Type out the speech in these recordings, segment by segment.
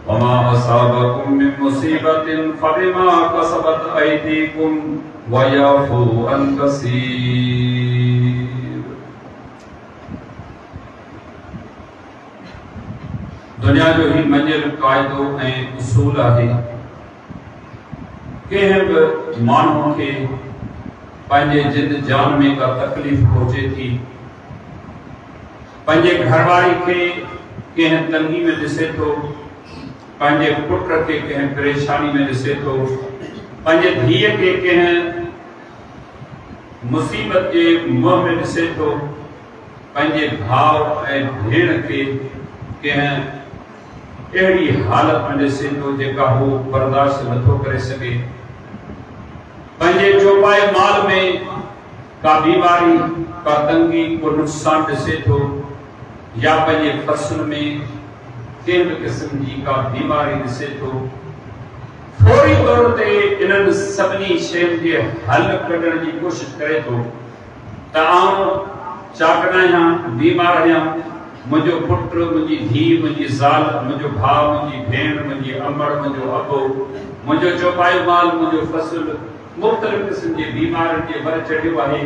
وما أصابكم من مصيبة فبما كسبت أيديكم ويعفو عن كثير. دنيا جو هي مڃيل قاعدو ۽ اصول آهي، ڪنهن به ماڻهوء کي پنهنجي جند جان ۾ ڪا تڪليف پهچي ٿي، پنهنجي گهرواري کي ڪنهن تنگي ۾ ڏسي ٿو، پنهنجي پٽ کي ڪنهن پريشاني ۾ ڏسي ٿو، پنهنجي ڌيء کي ڪنهن مصيبت جي منهن ۾ ڏسي ٿو، پنهنجي ڀاء ۽ ڀيڻ کي ڪنهن اهڙي حالت ۾ ڏسي ٿو جيڪا هو برداشت نٿو ڪري سگهي، پنهنجي چوپائي مال ۾ ڪا بيماري، ڪا تنگي، ڪو نقصان ڏسي ٿو يا پنهنجي فصل ۾ ڪنهن به قسم جي ڪا بيماري ڏسي ٿو، فوري طور تي انهن سڀني شين جي حل ڪڍڻ جي ڪوشش ڪري ٿو ته آئون چاق ناهيان، بيمار آهيان، منهنجو پٽ، منهنجي ڌيء، منهنجي زال، منهنجو ڀاء، منهنجي ڀيڻ، منهنجي امڙ، منهنجو ابو، منهنجو چوپايو مال، منهنجو فصل مختلف قسم جي بيمارين جي ور چڙهيو آهي.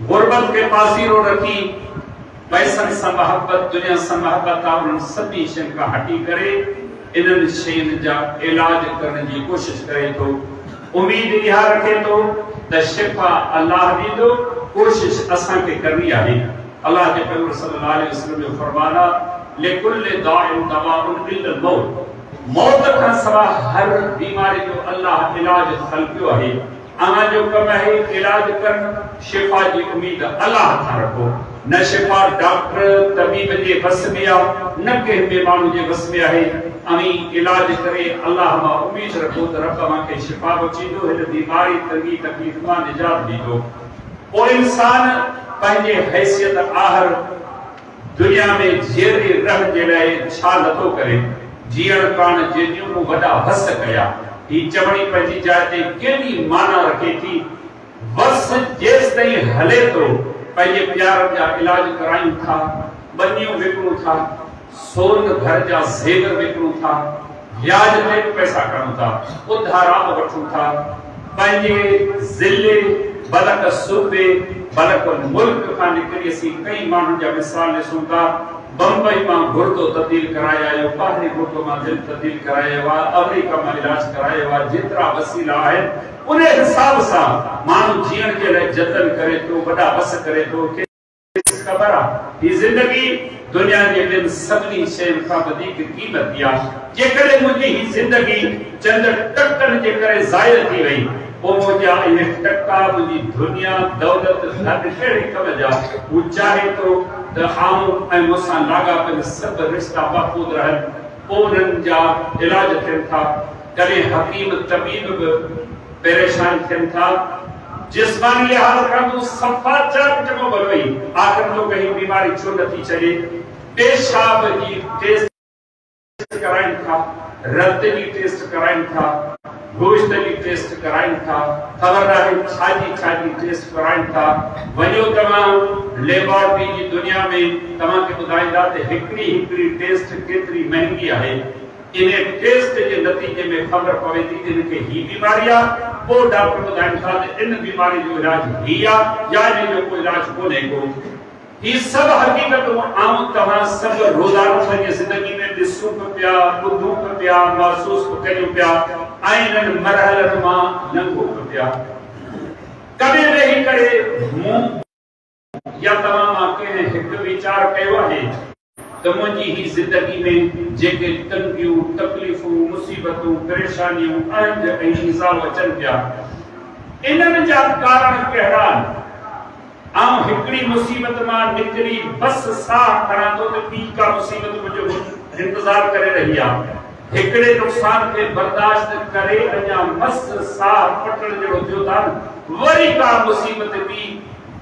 غربت کي پاسيرو رکي، پئسن سان محبت، دنيا سان محبت آ، انهن سڀني شين کان هٽي ڪري انهن شين جا علاج ڪرڻ جي ڪوشش ڪري ٿو. اميد اها رکي ٿو ته شفا الله ڏيندو، ڪوشش اسان کي ڪرڻي آهي. الله جي پيغمبر صلي الله عليه وسلم جو فرمان آ، لڪل داء دواء الا الموت، موت کان سوا هر بيماري جو الله علاج خلقيو آهي، اوهان جو ڪم آهي علاج ڪرڻ، شفا جي اميد الله کان رکو، نه شفا ڊاڪٽر، طبيب جي وس ۾ آ، نه ڪنهن ٻئي ماڻهو جي وس ۾ آهي، اوهين علاج ڪري الله مان اميد رکو ته رب اوهان کي شفا بخشيندو، هن بيماري، تنگي، تڪليف مان نجات ڏيندو. پوء انسان پنهنجي حيثيت آهر دنيا ۾ جيئري رهڻ جي لاء ڇا نٿو ڪري؟ جيئڻ ڪاڻ جيڏيون مون وڏا وس ڪيا. هي چوڻي پنهنجي جاء تي ڪيڏي معنيٰ رکي ٿي. وس جيستائين هلي ٿو، پنهنجي پيارن جا علاج ڪرايون ٿا، ٻنيون وڪڻون ٿا، سون گهر جا زيور وڪڻون ٿا، وياج تي به پئسا کڻون ٿا، اڌارا به وٺون ٿا، پنهنجي ضلعي بلڪ صوبي بلڪ ملڪ کان نڪري اسين ڪئين ماڻهن جا مثال ڏسون ٿا، بمبئي مان گردو تبديل ڪرائي آيو، ٻاهرين ملڪ مان دل تبديل ڪرائي آيو آهي، آمريڪا مان علاج ڪرائي آيو آهي، جيترا وسيلا آهن انهي حساب سان ماڻهو جيئڻ جي لاء جتن ڪري ٿو، وڏا وس ڪري ٿو. کيس خبر آ هي زندگي دنيا جي ٻين سڀني شين کان وڌيڪ قيمتي آ. جيڪڏهن منهنجي هي زندگي چند ٽڪن جي ڪري ضايع ٿي وئي، پوء منهنجا اهي ٽڪا، منهنجي دنيا، دولت، ڌن ڪهڙي ڪم جا؟ هو چاهي ٿو ته آئون ۽ مون سان لاڳاپيل سڀ رشتا محفوظ رهن، پوء انهن جا علاج ٿين ٿا. ڪڏهن حڪيم طبيب به پريشان ٿين ٿا. جسماني لحاظ کان تون صفا چاق چڱو ڀلو آهين، آخر توکي هي بيماري ڇو نٿي ڇڏي؟ پيشاب جي ٽيسٽ ڪرائين ٿا، رت جي ٽيسٽ ڪرائين ٿا، گوشت جي ٽيسٽ ڪرائين ٿا، خبر ناهي ڇا جي ڇا جي ٽيسٽ ڪرائين ٿا. وڃو توهان ليبارٽري جي دنيا ۾ توهان کي ٻڌائيندا ته هڪڙي هڪڙي ٽيسٽ ڪيتري مهنگي آهي. انهيء ٽيسٽ جي نتيجي ۾ خبر پوي ٿي ته هن کي هي بيماري آ، پوء ڊاڪٽر ٻڌائين ٿا ته ان بيماري جو علاج هي آ يا انهيء جو ڪو علاج ڪونهي ڪو. هي سڀ حقيقتون آئون توهان سڀ روزانو پنهنجي زندگي ۾ ڏسون به پيا، ٻڌون به پيا، محسوس به ڪريون پيا ۽ انهن مرحلن مان لنگهون به پيا. ڪڏهن ويهي ڪري مون يا توهان مان ڪنهن هڪ ويچار ڪيو آهي ته منهنجي هي زندگي ۾ جيڪي تنگيون، تڪليفون، مصيبتون، پريشانيون، اهنج ۽ ايذاء اچن پيا، انهن جا ڪارڻ ڪهڙا آهن؟ آئون هڪڙي مصيبت مان نڪري بس ساهه کڻان ٿو ته ٻي ڪا مصيبت منهنجو انتظار ڪري رهي آهي. هڪڙي نقصان کي برداشت ڪري اڃا مس ساهه پٽڻ جهڙو ٿيو ٿان، وري ڪا مصيبت ٻي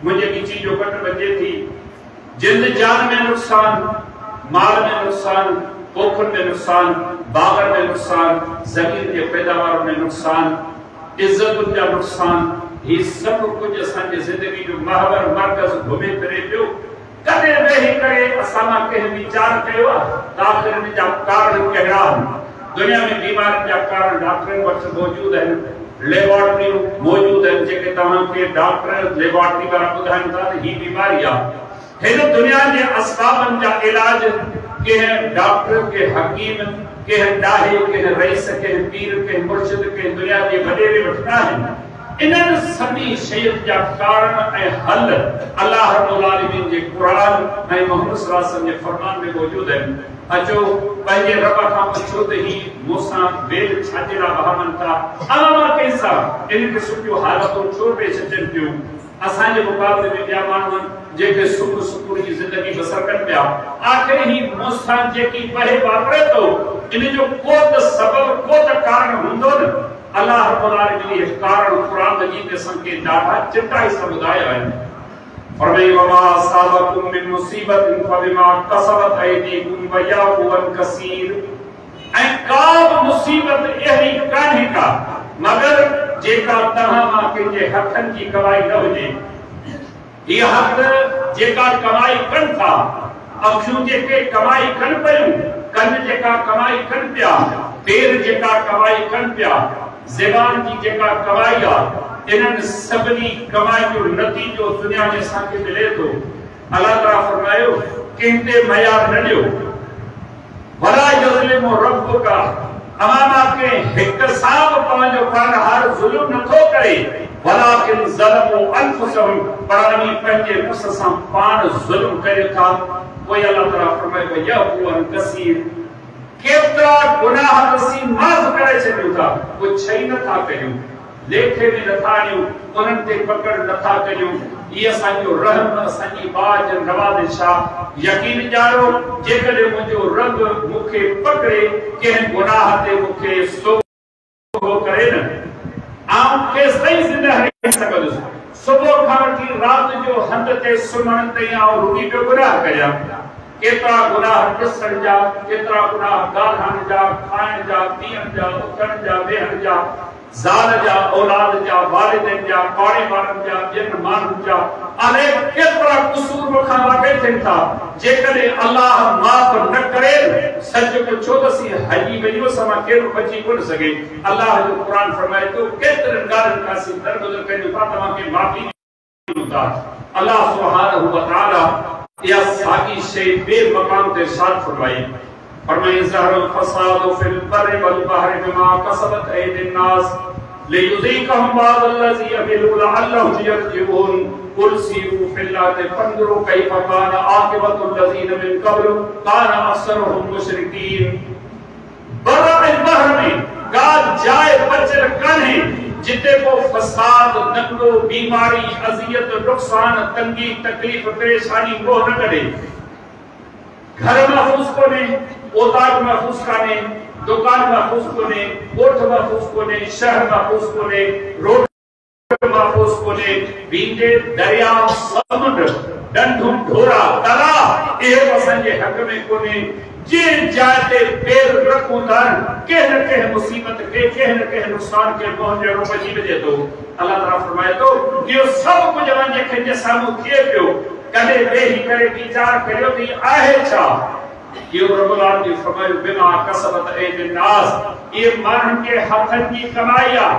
منهنجي ڳچي جو ڳٽ بنجي ٿي. جند جان ۾ نقصان، مال ۾ نقصان، پوکن ۾ نقصان، باغن ۾ نقصان، زمين جي پيداوارن ۾ نقصان، عزتن جا نقصان، هي سڀ ڪجهه اسان جي زندگي جو محور، مرڪز، گهمي ڦري پيو. ڪڏهن ويهي ڪري اسان مان ڪنهن ويچار ڪيو آهي ته آخر ان جا ڪارڻ ڪهڙا آهن؟ دنيا ۾ بيمارين جا ڪارڻ ڊاڪٽرن وٽ موجود آهن، ليبارٽريون موجود آهن جيڪي توهان کي ڊاڪٽر ليبارٽري وارا ٻڌائين ٿا ته هي بيماري آهي. هن دنيا جي اسبابن جا علاج ڪنهن ڊاڪٽر، ڪنهن حڪيم، ڪنهن ڏاهي، ڪنهن رئيس، ڪنهن پير، ڪنهن مرشد، ڪنهن دنيا جي وڏيري وٽ ناهن. انهن سڀني شين جا ڪارڻ ۽ حل الله رب العالمين جي قرآن ۽ محمد صلي الله عليه وسلم جي فرمان ۾ موجود آهن. اچو پنهنجي رب کان پڇو ته هي مون سان ويل ڇا جي لاء وهامن ٿا؟ اوهان مان ڪنهن سان ان قسم جون حالتون ڇو پيش اچن ٿيون؟ اسان جي مقابلي ۾ ٻيا ماڻهو آهن جيڪي سک سڪون جي زندگي بسر ڪن پيا. آخر هي مون سان جيڪي وهي واپري ٿو ان جو ڪو ته سبب ڪو ته ڪارڻ هوندو نه؟ الله رب العالمين اهي ڪارڻ قرآن مجيد ۾ اسان کي ڏاڍا چٽائي سان ٻڌايا آهن. فرمائي وما اصابڪم من مصيبت فبما ڪسبت ايديڪم ويعفو عن ڪثير ۽ ڪا به مصيبت اهڙي ڪانهي ڪا مگر جيڪا توهان مان ڪنهن جي هٿن جي ڪمائي نه هجي. هي هٿ جيڪا ڪمائي ڪن ٿا، اکيون جيڪي ڪمائي ڪن پيون، ڪن جيڪا ڪمائي ڪن پيا، پير جيڪا ڪمائي ڪن پيا، زبان جي جيڪا ڪمائي آ، انهن سڀني ڪمائي جو نتيجو دنيا ۾ اسان کي ملي ٿو. الله تعاليٰ فرمايو، ڪنهن تي ميار نه ڏيو. ولا يظلم ربک اوهان مان ڪنهن هڪ سان به پنهنجو پالڻهار ظلم نه ٿو ڪري ولڪن ظلموا انفسهم پر اوهين پنهنجي نفس سان پاڻ ظلم ڪريو ٿا. پوء الله تعاليٰ فرمايو ويعفو عن ڪثير ڪيترا گناهه ته اسين معاف ڪري ڇڏيون ٿا، پڇ ئي نه ٿا ڪريون. ليکي ۾ نٿا آڻيون، انهن تي پڪڙ نٿا ڪريون، هي اسان جو رحم، اسان جي ٻاجهه نوازش آ. يقين ڄاڻو، جيڪڏهن منهنجو رب مون کي پڪڙي، ڪنهن گناهه تي مون کي سوگهو ڪري نه، آئون ڪيستائين زنده رهي سگهندس؟ صبح کان وٺي رات جو هنڌ تي سمهڻ تائين آئون رڳي پيو گناهه ڪريان. ڪيترا گناهه ڏسڻ جا، ڪيترا گناهه ڳالهائڻ جا، کائڻ جا، پيئڻ جا، اٿڻ جا، ويهڻ جا، زال جا، اولاد جا، والدين جا، پاڙي وارن جا، ٻين ماڻهن جا، الائي ڪيترا قصور مون کان واقع ٿين ٿا، جيڪڏهن الله معاف نه ڪري نه، سچ پڇو ته اسين هڄي وڃون، اسان مان ڪير به بچي ڪونه سگهي. الله جو قرآن فرمائي ٿو، ڪيترين ڳالهين کان اسين درگذر ڪريون ٿا، توهان کي معافي ڏيون ٿا. الله سبحانه وتعاليٰ اها ساڳي شيء ٻئي مقام تي ارشاد فرمائي. فرمائين ظهر الفساد في البر والبحر بما ڪسبت ايدي الناس ليذيقهم بعض الذي عملوا لعلهم يرجعون قل سيروا في الارض فانظروا كيف كان عاقبة الذين من قبل كان اڪثرهم مشرڪين. بر ۽ بحر ۾ ڪا جاء بچيل ڪانهي جتي ڪو فساد، دنگو، بيماري، اذيت، نقصان، تنگي، تڪليف، پريشاني منهن نه ڪڍي. گهر محفوظ ڪونهي، اوطاق محفوظ ڪانهي، دڪان محفوظ ڪونهي، ڳوٺ محفوظ ڪونهي، شهر محفوظ ڪونهي، روڊ محفوظ ڪونهي، ويندي درياء، سمنڊ، ڍنڍون، ڍورا، تلاء اهي به اسان جي حق ۾ ڪونهي، جنهن جاء تي پير رکون ٿا ڪنهن نه ڪنهن مصيبت کي، ڪنهن نه ڪنهن نقصان کي منهن ڏيڻو پئجي وڃي ٿو. الله تعاليٰ فرمائي ٿو، اهو سڀ ڪجهه اوهان جي اکين جي سامهون ٿئي پيو، ڪڏهن ويهي ڪري ويچار ڪريو ته هي آهي ڇا؟ اهو رب العالمين فرمايو، بما ڪسبت ايدي الناس، اهي ماڻهن جي هٿن جي ڪمائي آهي.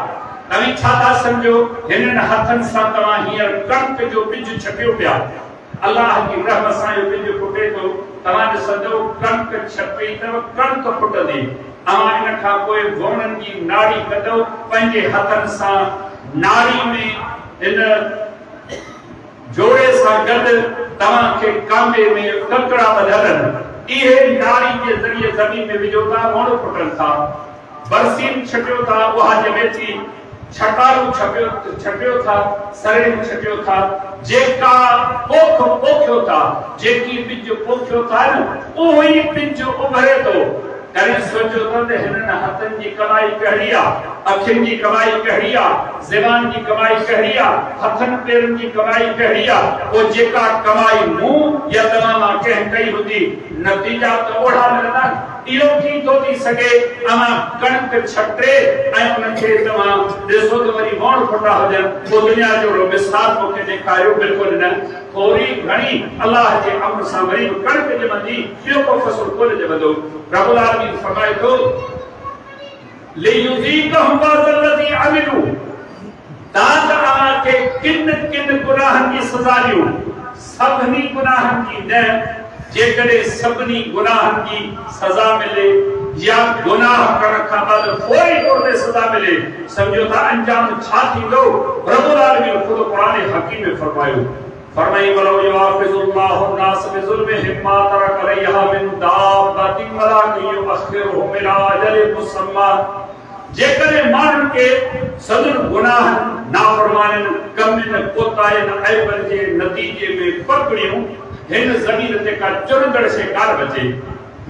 توهين ڇا ٿا سمجهو، هنن هٿن سان توهان هينئر ڪڻڪ جو ٻج ڇٽيو پيا. الله جي رحم سان اهو ٻج ڦٽي ٿو. توهان ڏسندؤ ڪڻڪ ڇپي اٿو، ڪڻڪ ڦٽندي. اوهان ان کان پوء ووڻن جي ناڙي ڪندؤ، پنهنجي هٿن سان ناڙي ۾ ان. جوڙي سان گڏ توهان کي ڪانبي ۾ ڪڪڙا ٻڌل آهن. اهي ناڙي جي ذريعي زمين ۾ وجهو ٿا، وڻ ڦٽن ٿا. برسيم ڇٽيو ٿا، اها ڄمي ٿي. ڇٽالو ڇٽيو ٿا، سرينهن ڇٽيو ٿا. جيڪا پوک پوکيو ٿا، جيڪي ٻج پوکيو ٿا نه، اهو ئي ٻج اڀري ٿو. ڪڏهن سوچيو اٿو ته هنن هٿن جي ڪمائي ڪهڙي آ؟ اکين جي ڪمائي ڪهڙي آ؟ زبان جي ڪمائي ڪهڙي آ؟ هٿن پيرن جي ڪمائي ڪهڙي آ؟ پوء جيڪا ڪمائي مون يا توهان مان ڪنهن ڪئي هوندي، نتيجا به ته اوڙا ملندا نه. اهو ڪيئن ٿو ٿي سگهي اوهان ڪڻڪ ڇٽي ۽ ان کي توهان ڏسو ته وري ووڻ ڦٽا هجن، پوء دنيا جو اهڙو مثال مون کي ڏيکاريو، بلڪل نه. ٿوري گهڻي الله جي امر سان وري به ڪڻڪ ڄمندي، ٻيو ڪو فصل ڪونه ڄمندو. رب العالمين فرمائي ٿو. ليذيقهم بعض الذي عملوا تان ته اوهان کي ڪن ڪن گناهن جي سزا ڏيون، سڀني گناهن جي نه، جيڪڏهن سڀني گناهن جي سزا ملي يا گناهه ڪرڻ کان بعد فوري طور تي سزا ملي، سمجهو ٿا انجام ڇا ٿيندو؟ رب العالمين خود قرآن حڪيم ۾ فرمايو، فرمائي ولو يؤاخذ الله الناس بظلمهم ما ترڪ عليها من دابة ولڪن يؤخرهم الي اجل مسميٰ جيڪڏهن ماڻهن کي سندن گناهن، نافرمانين، ڪمين، ڪوتاهين، عيبن جي نتيجي ۾ پڪڙيون، هن زمين تي ڪا چرندڙ شيء ڪانه بچي.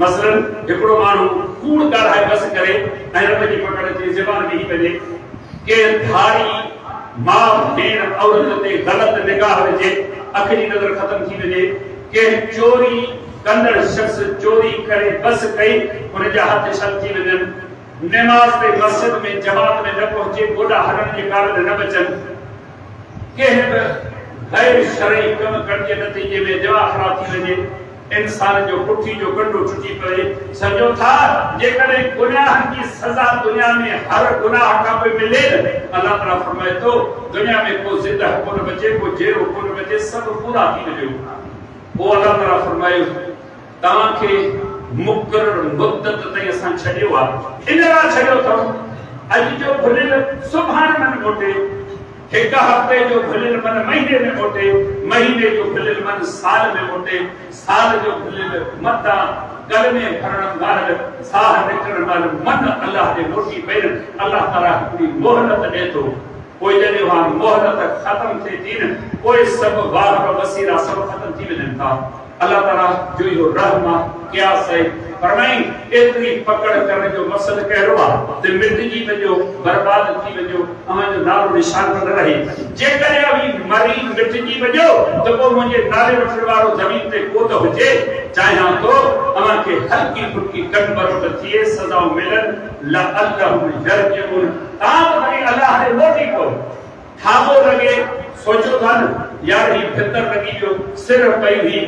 مثلاً هڪڙو ماڻهو ڪوڙ ڳالهائي بس ڪري ۽ رب جي پڪڙ اچي زبان بيهي وڃي، ڪنهن ڌاري ماء ڀيڻ عورت تي غلط نگاهه وجهي اک جي نظر ختم ٿي وڃي، ڪنهن چوري ڪندڙ شخص چوري ڪري بس ڪئي ان جا هٿ شل ٿي وڃن، نماز تي مسجد ۾ جماعت ۾ نه پهچي گوڏا هڻڻ جي قابل نه بچن، ڪنهن به غير شرعي ڪم ڪرڻ جي نتيجي ۾ دماغ خراب ٿي وڃي، انسان جو پٺي جو ڳنڍو ٽٽي پوي. سمجهو ٿا جيڪڏهن گناهن جي سزا دنيا ۾ هر گناهه کان پوء ملي نه الله تعالي فرمائي ٿو دنيا ۾ ڪو زنده ڪونه بچي ڪو جيئرو ڪونه بچي سڀ پورا ٿي وڃو. پوء الله تعالي فرمايو توهان کي مقرر مدت تائين اسان ڇڏيو آهي ان لاء ڇڏيو اٿئون اڄ جو ڀليل سڀاڻي من موٽي. هڪ هفتي جو ڀليل من مهيني ۾ موٽي، مهيني جو ڀليل من سال ۾ موٽي، سال جو ڀليل متان ڪلمي ڀرڻ مهل، ساهه نڪرڻ مهل من الله ڏي موٽي پئين، الله تعاليٰ هڪڙي مهلت ڏئي ٿو، پوء جڏهن اها مهلت ختم ٿئي ٿي نه پوء سڀ واهر وسيلا سڀ ختم ٿي وڃن ٿا. الله تعاليٰ جو اهو رحم آ، قياس آهي. فرمائين، ايتري پڪڙ ڪرڻ جو مقصد ڪهڙو آ ته مٽجي وڃو، برباد ٿي وڃو، اوهان جو نالو نشان به نه رهي. جيڪڏهن اوهين مري مٽجي وڃو ته پوء منهنجي نالي وٺڻ وارو زمين تي ڪو ته هجي. چاهيان ٿو اوهان کي هلڪي ڦلڪي ڪن ٻروٽ ٿئي، سزائون ملن، لعلهم يرجعون، تان ته وري الله ڏي موٽي پون. ٿاٻو لڳي، سوچيو ٿا نه، يار هي ڀتر لڳي ويو، سر پئي هئي،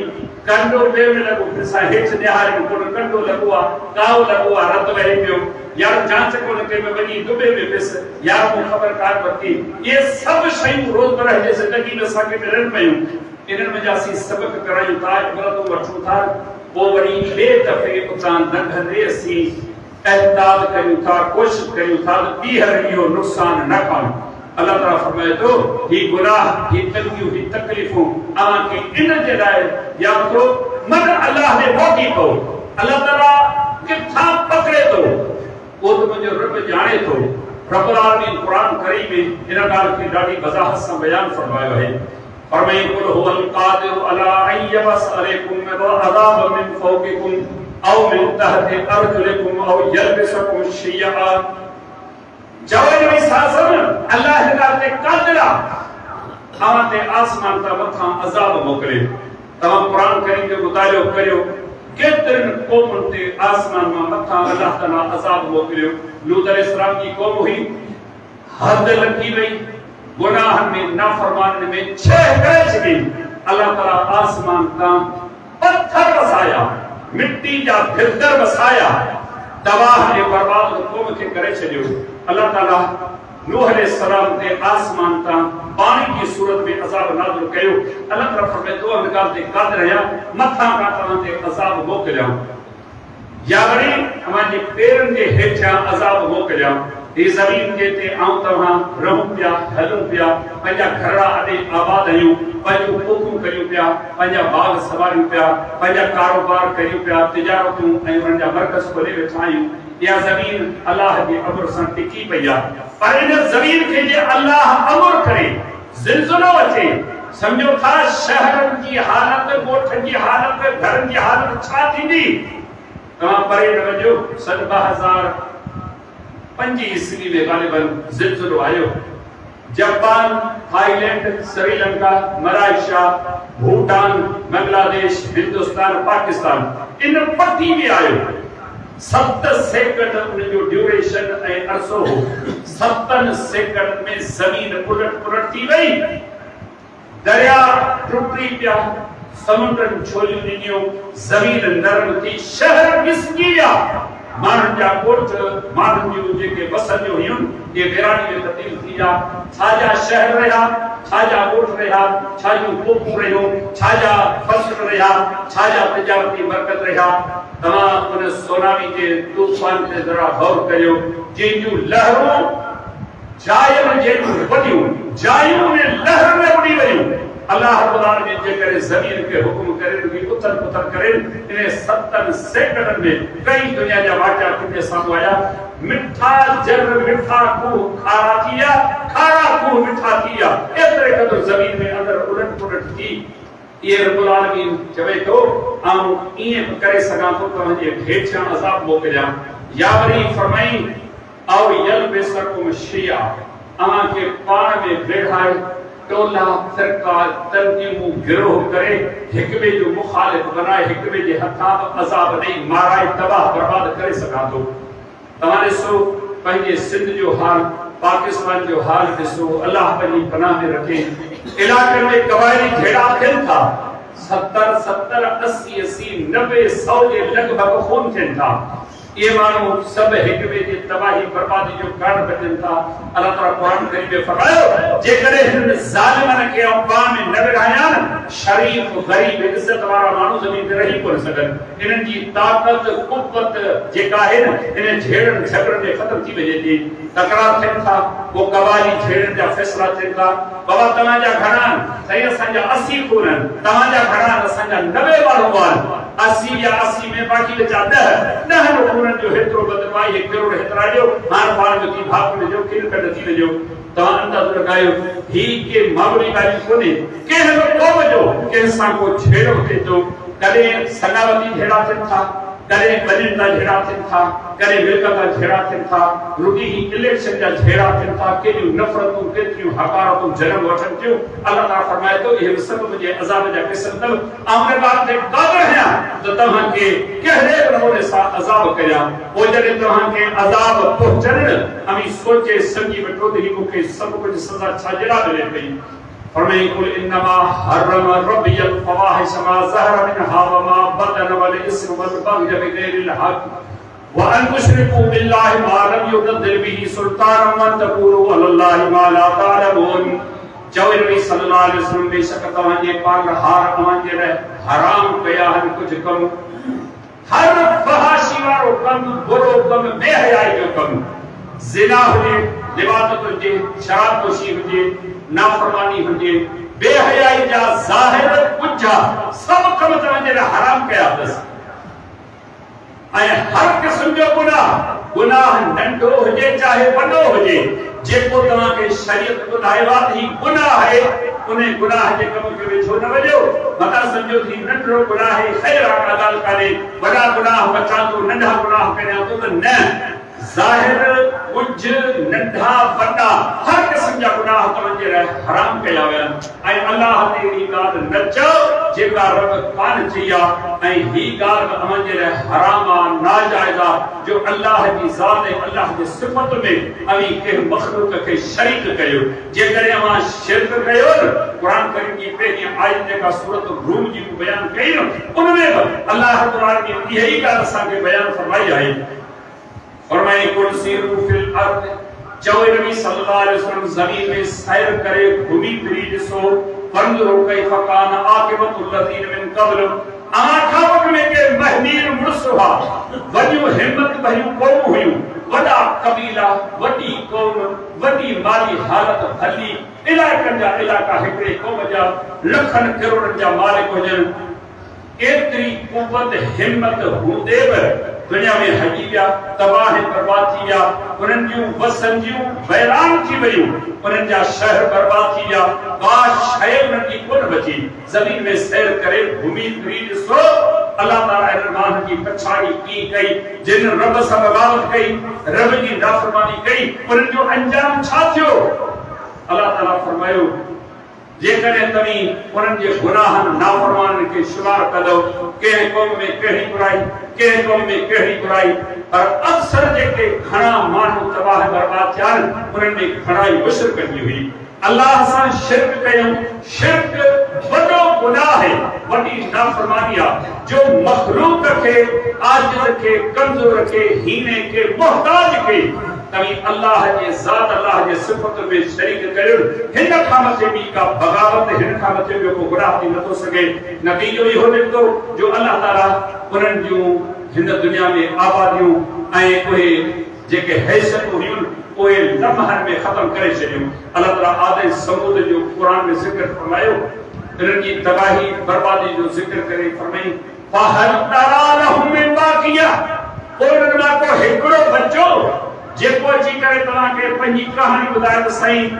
ڪنڊو پير ۾ لڳو، پھر سان هيٺ نهاريم ڪونه، ڪنڊو لڳو آ، ڪائو لڳو آ، رت وهي پيو، يار جانچ ڪونه ڪيم، وڃي دٻي ۾ پيس، يار مون خبر ڪانه ورتي. اهي سڀ شيون روزمره جي زندگي ۾ اسان کي ملن پيون، انهن منجهان اسين سبق ڪرايون ٿا، عبرتون وٺون ٿا، پوء وري ٻئي دفعي اتان لنگهندي اسين احتياط ڪريون ٿا، ڪوشش ڪريون ٿا ته ٻيهر اهو نقصان نه کائون. الله تعاليٰ فرمائي ٿو، هي گناهه، هي تنگيون، هي تڪليفون اوهان کي ان جي لاء ڏيان ٿو، من الله ڏي موٽي پئو. الله تعاليٰ ڪٿان پڪڙي ٿو، اهو ته منهنجو رب ڄاڻي ٿو. رب العالمين قرآن ڪريم ۾ ان ڳالهه کي ڏاڍي وضاحت سان بيان فرمايو آهي. فرمائي قل هو القادر علي ان يبعث عليڪم عذابا من فوقڪم او من تحت ارجلڪم او يلبسڪم شيعا چؤ اي نبي صلي الله عليه وسلم الله هن ڳالهه تي قادر آ اوهان تي آسمان تان مٿان عذاب موڪلي. توهان قرآن ڪريم جو مطالعو ڪريو ڪيترين قومن تي آسمان مان مٿان الله تعالي عذاب موڪليو. لوط عليه السلام جي قوم هئي. حد لنگهي وئي، گناهن ۾ نافرمانين ۾ ڇيهه ڪري ڇڏي، الله تعالي آسمان تان پٿر وسايا، مٽي جا ڀردر وسايا، تباهه ۽ برباد ان قوم کي ڪري ڇڏيو، الله تعالي نوح عليه السلام تي آسمان تان پاڻي جي صورت ۾ عذاب نازل ڪيو، الله تعالي فرمائي ٿو ان ڳالهه تي قادر آهيان مٿان کان توهان تي عذاب موڪليان. يا وري اوهان جي پيرن جي هيٺيان عذاب موڪليان. هي زمين جنهن تي آئون توهان رهون پيا، هلون پيا، پنهنجا گهرڙا اڏي آباد آهيون، پنهنجون پوکون ڪريون پيا، پنهنجا باغ سنواريون پيا، پنهنجا ڪاروبار ڪريون پيا، تجارتون ۽ انهن جا مرڪز کولي ويٺا آهيون، اها زمين الله جي امر سان ٽڪي پئي آهي. پر ان زمين کي جي الله امر ڪري، زلزلو اچي، سمجهو ٿا شهرن جي حالت، ڳوٺن جي حالت، گهرن جي حالت ڇا ٿيندي؟ توهان پري نه وڃو، سن 2005 عيسوي ۾ غالباً زلزلو آيو، Japan, Thailand, Sri Lanka, Malaysia, Bhutan, Bangladesh, Hindustan, Pakistan ان پٽي ۾ آيو. ست سيڪنڊ ان جو ڊيوريشن ۽ عرصو هو. ستن سيڪنڊن ۾ زمين الٽ پلٽ ٿي وئي. درياء ٽٽي پيا، سمنڊن ڇوليون ڏنيون، زمين نرم ٿي، شهر گسجي ويا. ماڻهن جا ڳوٺ، ماڻهن جون جيڪي وسنديون هيون، اهي ويراني ۾ تبديل ٿي ويا. ڇا جا شهر رهيا، ڇا جا ڳوٺ رهيا، ڇا جون پوکون رهيون، ڇا جا فصل رهيا، ڇا جا تجارتي مرڪز رهيا. توهان ان سونامي جي طوفان تي ذرا غور ڪريو، جنهن جون لهرون جاين جيڏيون وڏيون جايون انهن لهرن ۾ ٻڏي ويون. الله رب العالمين جيڪڏهن زمين کي حڪم ڪري رڳي اٿل پٿل ڪري انهن ستن سيڪنڊن ۾ ڪئين دنيا جا واقعا اکين جي سامهون آيا. مٺا جر مٺا کوهه کارا ٿي ويا، کارا کوهه مٺا ٿي ويا، ايتري قدر زمين ۾ اندر الٽ پلٽ ٿي. اهي رب العالمين چوي ٿو، آئون ائين به ڪري سگهان ٿو توهان جي هيٺيان عذاب موڪليان يا وري فرمائين، او يلبسڪم شيعا، اوهان کي پاڻ ۾ ويڙهائي، ٽولا، فرقا، تنظيمون، گروهه ڪري، هڪٻئي جو مخالف بنائي، هڪٻئي جي هٿان به عذاب ڏئي، مارائي، تباهه برباد ڪري سگهان ٿو. توهان ڏسو پنهنجي سنڌ جو حال، پاڪستان جو حال ڏسو، الله پنهنجي پناهه ۾ رکي. علائقن ۾ قبائلي جهيڙا ٿين ٿا، ستر، ستر، اسي، اسي، نوي، سئو جي لڳ ڀڳ خون ٿين ٿا. اهي ماڻهو سڀ هڪ ٻئي جي تباهي بربادي جو ڪارڻ بنجن ٿا. الله تعاليٰ قرآن ڪريم ۾ فرمايو، جيڪڏهن هنن ظالمن کي آئون پاڻ ۾ نه وڙهايان، شريف، غريب، عزت وارا ماڻهو زمين تي رهي ڪونه سگهن. انهن جي طاقت، قوت، جيڪا آهي نه، انهن جهيڙن جهڳڙن ۾ ختم ٿي وڃي ٿي. تڪرار ٿين ٿا، پوء قبائلي جهيڙن جا فيصلا ٿين ٿا. بابا توهان جا گهڻا آهن؟ سائين اسان جا 80 خون آهن. توهان جا گهڻا آهن؟ اسان جا 90 ماڻهو آهن. 80 يا 80 ۾ باقي بچا 10. ڏهن خونن جو هيترو بدلو آهي، اهي ڪروڙ هيترا ڏيو، هاڻ پاڻ ۾ ٿي ڀاڪر وجهو، کل ڪڍ ٿي وڃو. توهان اندازو لڳايو، هي ڪي معمولي ڳالهيون ڪونهي. ڪنهن به قوم جو ڪنهن سان ڪو جهيڙو ٿئي ٿو، ڪڏهن سڱاوتي جهيڙا ٿين ٿا، ڪڏهن ٻنين تان جهيڙا ٿين ٿا، ڪڏهن ملڪ تان جهيڙا ٿين ٿا، رڳي هي اليڪشن جا جهيڙا ٿين ٿا، ڪيڏيون نفرتون، ڪيتريون حقارتون جنم وٺن ٿيون. الله تعاليٰ فرمائي ٿو، اهي به سڀ منهنجي عذاب جا قسم اٿو، آئون ان ڳالهه تي قادر آهيان ته توهان کي ڪهڙي به نموني سان عذاب ڪريان، پوء جڏهن توهان کي عذاب پهچن، اوهين سوچي سمجهي وٺو ته هي مون کي سڀ ڪجهه سزا ڇا جي لاء ملي پئي. فرمائي قل انما حرم ربي الفواحش ما ظهر منها وما بطن والاثم والبغي بغير الحق وان تشركوا بالله ما لم ينزل به سلطانا وان تقولوا على الله ما لا تعلمون. چئو اي نبي صلي الله عليه وسلم بيشڪ توهان جي پالڻهار اوهان جي لاء حرام ڪيا آهن ڪجهه ڪم، هر فحاشي وارو ڪم، برو ڪم، بي حيائي جو ڪم، زنا هجي، لواطت هجي، شراب نوشي هجي، نافرماني هجي، بي حيائي جا ظاهر ڳجها سڀ ڪم توهان جي لاء حرام ڪيا اٿس ۽ هر قسم جو گناهه، گناهه ننڍو هجي چاهي وڏو هجي، جيڪو توهان کي شريعت ٻڌايو آهي ته هي گناهه آهي، انهي گناهه جي ڪم کي ويجهو نه وڃو، متان سمجهو ته هي ننڍڙو گناهه آهي، خير آ ڪا ڳالهه ڪانهي، وڏا گناهه بچان ٿو، ننڍا گناهه ڪريان ٿو ته نه، ظاهر، ڳجهه، ننڍا، وڏا، هر قسم جا گناهه توهان جي لاء حرام ڪيا ويا آهن ۽ الله تي اهڙي ڳالهه نه چئو جيڪا رب ڪانه چئي آ ۽ هي ڳالهه به اوهان جي لاء حرام آ، ناجائز آ، جو الله جي ذات ۽ الله جي صفت ۾ اوهين ڪنهن مخلوق کي شريڪ ڪريو. جيڪڏهن اوهان شرڪ ڪيو نه، قرآن ڪريم جي پهرين آيت جيڪا سورة الروم جي مون بيان ڪئي نه، ان ۾ به الله رب العالمين اها ئي ڳالهه اسان کي بيان فرمائي آهي. فرمائي قل سيروا في الارض، چئو اي نبي صلي الله عليه وسلم زمين ۾ سير ڪري گهمي ڦري ڏسو، فانظروا ڪيف ڪان عاقبة الذين من قبل، اوهان کان اڳ ۾ ڪي مهمير مڙس هئا، وڏيون همت ڀريون قومون هيون، وڏا قبيلا، وڏي قوم، وڏي مالي حالت ڀلي، علائقن جا علائقا هڪڙي قوم جا لکن ڪروڙن جا مالڪ هجن، ايتري قوت همت هوندي به دنيا ۾ هڄي ويا، تباهه ۽ برباد ٿي ويا، انهن جون وسنديون ويران ٿي ويون، انهن جا شهر برباد ٿي ويا، ڪا شيء انهن جي ڪونه بچي. زمين ۾ سير ڪري گهمي ڦري ڏسو الله تعالي انهن ماڻهن جي پڇاڙي ڪيئن ڪئي جن رب سان بغاوت ڪئي، رب جي نافرماني ڪئي، انهن جو انجام ڇا ٿيو؟ الله تعالي فرمايو، جيڪڏهن توهين انهن جي گناهن، نافرمانين، کي شمار ڪندؤ، ڪنهن قوم ۾ ڪهڙي برائي، ڪنهن قوم ۾ ڪهڙي برائي، پر اڪثر جيڪي گهڻا ماڻهو تباهه برباد ٿيا آهن، انهن ۾ گهڻائي مشرڪن جي هئي. الله سان شرڪ ڪيائون. شرڪ وڏو گناهه آهي، وڏي نافرماني آهي، جو مخلوق کي، عاجز کي، ڪمزور کي، هيڻي کي، محتاج کي توهين الله جي ذات، الله جي صفتن ۾ شريڪ ڪريو. هن کان مٿي ٻي ڪا بغاوت، هن کان مٿي ٻيو ڪو گناهه ٿي نٿو سگهي. نتيجو اهو نڪتو جو الله تعاليٰ انهن جون هن دنيا ۾ آباديون ۽ اهي جيڪي حيثيتون هيون اهي لمحن ۾ ختم ڪري ڇڏيون. الله تعاليٰ عاد ۽ ثمود جو قرآن ۾ ذڪر فرمايو، انهن جي تباهي بربادي جو ذڪر ڪري فرمائين، فهل تريٰ لهم من باقيه، پوء انهن مان ڪو هڪڙو بچو جيڪو اچي ڪري توهان کي پنهنجي ڪهاڻي ٻڌائي ته سائين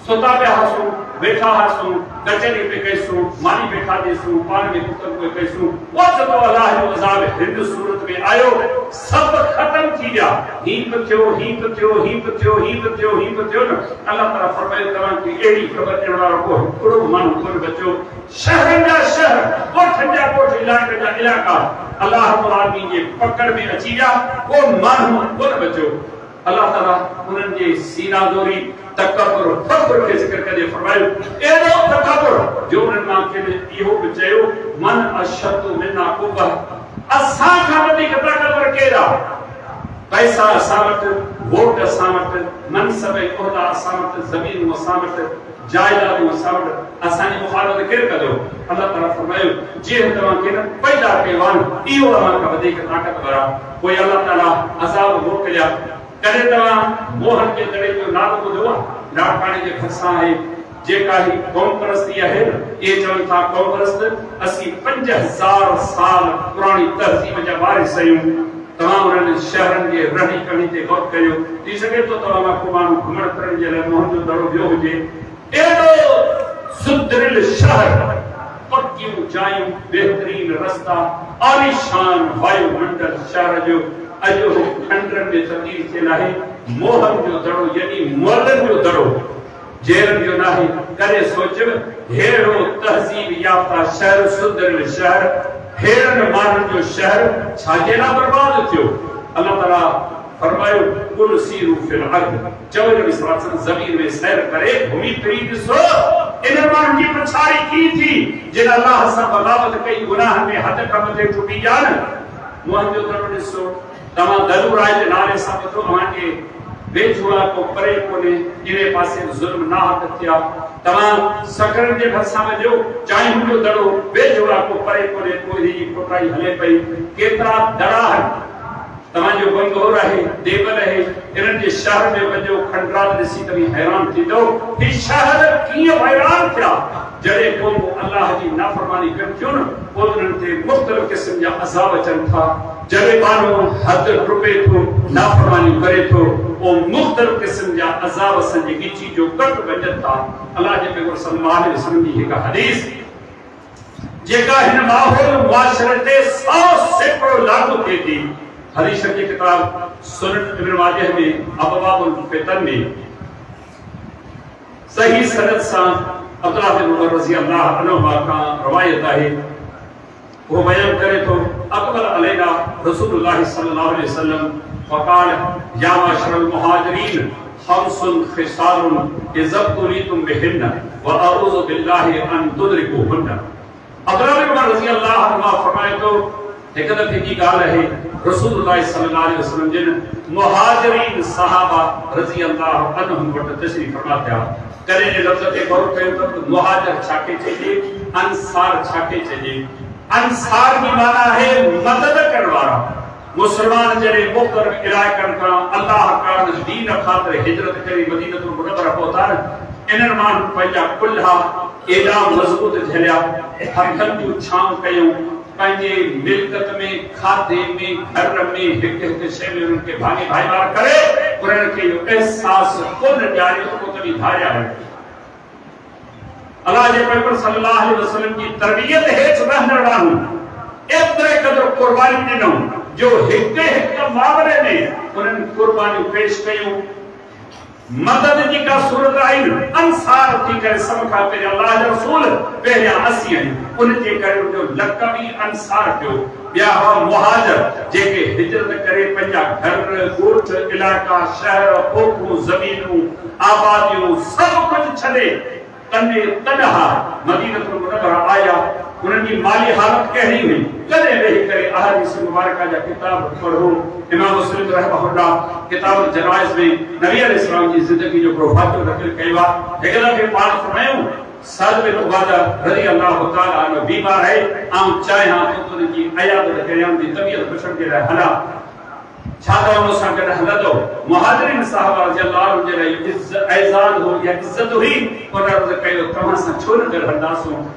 ستا پيا هئاسون، ويٺا هئاسون، ڪچهري پئي ڪئيسون، ماني پئي کاڌيسون، پاڻ ۾ گفتگو پئي ڪئيسون، اوچتو الله جو عذاب هن صورت ۾ آيو، سڀ ختم ٿي ويا، هين به ٿيو، هين به ٿيو، هين به ٿيو، هين به ٿيو، هين به ٿيو نه الله تعاليٰ فرمايو توهان کي اهڙي خبر ڏيڻ وارو ڪو هڪڙو به ماڻهو ڪونه بچيو، شهرن جا شهر، ڳوٺن جا ڳوٺ، علائقن جا علائقا الله رب العالمين جي پڪڙ ۾ اچي ويا، ڪو ماڻهو ڪونه بچيو. الله تعاليٰ انهن جي سينه زوري، تڪبر، فخر کي ذڪر ڪندي فرمايو، اهڙو تڪبر جو انهن مان ڪن اهو به چيو، من اشد منا قوة، اسان کان وڌيڪ طاقتور ڪير آهي؟ پئسا اسان وٽ، ووٽ اسان وٽ، منصب ۽ عهدا اسان وٽ، زمينون اسان وٽ، جائدادون اسان وٽ، اسان جي مخالفت ڪير ڪندو؟ الله تعاليٰ فرمايو، جنهن توهان کي نه پيدا ڪيو آهي، اهو اوهان کان وڌيڪ طاقتور آهي. پوء الله تعاليٰ عذاب موڪليا. ڪڏهن توهان موهن جي دڙي جو نالو ٻڌو آهي؟ لاڙڪاڻي جي ڀرسان آهي. جيڪا هي قومپرستي آهي نه، اهي چون ٿا قومپرست اسين 5000 سال پراڻي تهذيب جا وارث آهيون. توهان انهن شهرن جي رهڻي ڪهڻي تي غور ڪريو. ٿي سگهي ٿو توهان مان ڪو ماڻهو گهمڻ ڦرڻ جي لاء موهن جو دڙو ويو هجي. اهڙو سڌريل شهر، پڪيون جايون، بهترين رستا، عاليشان وايو منڊل شهر جو اڄ اهو کنڊرن ۾ تبديل ٿيل آهي. موهن جو دڙو يعني مئلن جو دڙو، جيئرن جو ناهي. ڪڏهن سوچيم ههڙو تهذيب يافته شهر، سڌريل شهر، ههڙن ماڻهن جو شهر ڇا جي لاء برباد ٿيو؟ الله تعاليٰ فرمايو، قل سيروا في الارض، چؤ نبي صلي الله عليه وسلم زمين ۾ سير ڪري گهمي ڦري ڏسو انهن ماڻهن جي پڇاڙي ڪيئن ٿي جن الله سان بغاوت ڪئي، گناهن ۾ حد کان مٿي ٽپي ويا نه. موهن جو دڙو ڏسو، توهان دلو راء جي نالي سان ٻڌو، اوهان جي ويجهو آ ڪو پري ڪونهي، انهي پاسي به ظلم ناحق ٿيا. توهان سکرن جي ڀرسان وڃو، چانهيون جو دڙو ويجهو آ ڪو پري ڪونهي، پوء انهي جي کوٽائي هلي پئي، ڪيترا دڙا آهن. توهان جو بنگهور آهي، ديبل آهي، انهن جي شهر ۾ وڃو، کنڊرات ڏسي توهين حيران ٿيندؤ، هي شهر ڪيئن ويران ٿيا؟ جڏهن قومون الله جي نافرماني ڪن ٿيون نه، پوء انهن تي مختلف قسم جا عذاب اچن ٿا. جڏهن ٻانهو حد ٽپي ٿو، نافرمانيون ڪري ٿو، پوء مختلف قسم جا عذاب اسان جي ڳچي جو ڪٽ بنجن ٿا. الله جي پيغمبر صلي الله عليه وسلم جي هڪ حديث. جيڪا هن ماحول معاشري تي 100% لاڳو ٿئي ٿي. حديث جي ڪتاب سنن ابن ماجه ۾ ابواب الفتن ۾ صحيح سند سان عبدالله بن عمر رضي الله عنهما کان روايت آهي، اهو بيان ڪري ٿو، اقبل علينا رسول الله صلي الله عليه وسلم فقال يا معشر المهاجرين خمس خصال اذا ابتليتم بهن واعوذ بالله ان تدرڪوهن. عبدالله بن عمر رضي الله عنهما فرمائي ٿو، هڪ دفعي جي ڳالهه آهي، رسول الله صلي الله عليه وسلم جن مهاجرين صحابه رضي الله عنهم وٽ تشريف فرما ٿيا. ڪڏهن ان لفظ تي غور ڪيو اٿو ته مهاجر ڇا کي چئجي، انصار ڇا کي چئجي؟ انصار جي معنيٰ آهي مدد ڪرڻ وارا. مسلمان جڏهن مختلف علائقن کان الله ڪارڻ دين خاطر هجرت ڪري مدينة المنوره پهتا نه، انهن ماڻهن پنهنجا ڪلها ايڏا مضبوط جهليا، هٿن جون ڇانو ڪيون، پنهنجي ملڪت ۾، کاڌي ۾، گهر ۾، هڪ هڪ شيء ۾ انهن کي ڀاڱي ڀائيوار ڪري، انهن کي اهو احساس ڪونه ڏياريو ته ڪو توهين ڌاريا آهيو. الله جي پيغمبر صلي الله عليه وسلم جي تربيت هيٺ رهندڙ ماڻهو ايتري قدر قربانيون ڏنائون جو هڪ هڪ معاملي ۾ انهن قربانيون پيش ڪيون. مدد جي ڪا صورت آئي نه، انصار ٿي ڪري سڀ کان پهريان الله جا رسول پهريان اسين آهيون، ان جي ڪري ان جو لقب ئي انصار پيو. ٻيا هئا مهاجر، جيڪي هجرت ڪري پنهنجا گهر، ڳوٺ، علائقا، شهر، پوکون، زمينون، آباديون سڀ ڪجهه ڇڏي تني تنها مدينة المنوره آيا. انهن جي مالي حالت ڪهڙي هئي؟ ڪڏهن ويهي ڪري احاديث مبارڪه جا ڪتاب پڙهو. امام مسلم رحمه الله ڪتاب الجنائز ۾ نبي عليه السلام جي زندگي جو هڪڙو واقعو نقل ڪيو آهي. هڪ دفعي پاڻ فرمايائون، سعد بن عباده رضي الله تعالٰي عنه بيمار آهي، آئون چاهيان ٿو ته ان جي عيادت ڪريان، ان جي طبيعت پڇڻ جي لاء هلان. ڇا توهان مون سان گڏ هلندؤ؟ مهاجرين صحابه رضي الله عنهم جي لاء اهو اعزاز هو يا عزت هئي، ان عرض ڪيو، توهان سان ڇو نه گڏ هلنداسون؟